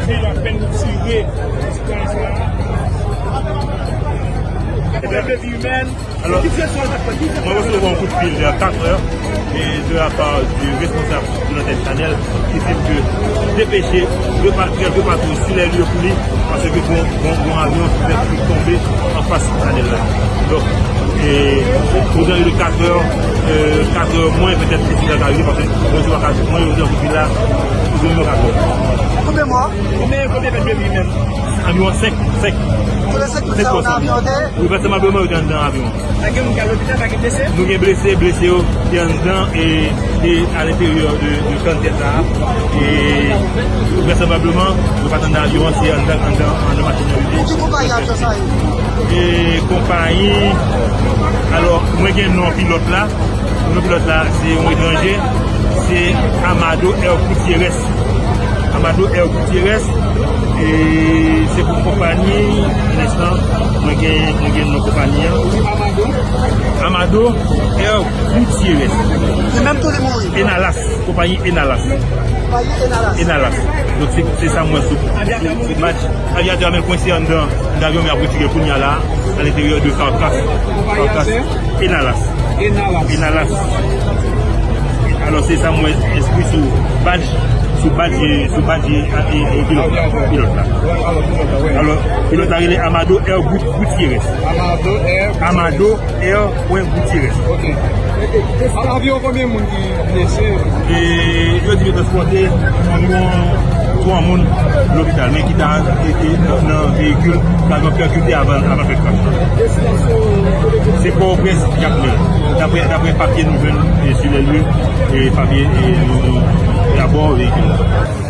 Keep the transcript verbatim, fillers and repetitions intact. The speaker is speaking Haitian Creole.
Se yon apèn tire. Alò, mwen resevwa yon kout fil vè katrè e de la part du responsable de l'antenne Chanel ki di m ke depeche, de pa, de pa tou sou lè lye pou li, paske gon, gon, gon avyon ki fèk tonbe anfas Chanel la. Donk, e, aux environs de katrè, e, katrè mwens petèt ensidan ka rive, paske mwen di w a katrè, mwen yo di an kout fil la, aux environs katrè. Konbyen mò? Konbyen, konbyen pèt de vi menm? Anviwon senk, senk. Pou lè senk moun sa yo nan avyon te? Wi, vraisemblableman, yo te anndan avyon. Pa gen moun ki al lopital, pa gen blese? Nou gen blese, blese yo te anndan e, e alenteryè de, de kanntè sa a. E vraisemblableman, yo pa t anndan avyon an, se anndan, anndan, anndan machin nan yo te. Ki konpayi avyon sa ye? E konpayi, alò, mwen gen non pilòt la. Non pilòt la, se yon etranje, se Amado Air Gutierrez. Amado Air Gutierrez, e se pou konpayi, yon enstan, mwen gen, mwen gen non konpayi an. Amado? Amado Air Gutierrez. Li menm tou li mouri? Enalas, konpayi Enalas. Konpayi Enalas. Enalas. Donk se, se sa mwen sou, sou badge. Avyatè a menm kwense anndan, anndan avyon, men ap retire kounye a la, a lenteryè de Carcass. Carcass. Enalas. Enalas. Enalas. Alò, se sa mwen enskri sou badge, sou badge, sou badge, e, e, e, pilòt la. Pilòt la. Alò, pilòt la rele Amado Air Gut-, Gutierrez. Amado Air Gutierrez. Amado Air Gutierrez. Ok. Alò, avyon konbyen moun ki blese? E yo di yo transpòte anviwon twa moun lopital, men ki ta, e, e, nan, nan veyikil ke avyon pèkite avan, avan fè krash la. Se Pòtoprens y ap mennen. Daprè, daprè papye nou jwenn, e, sur les lieux, e papye, e, nou, nou, e abò veyikil la.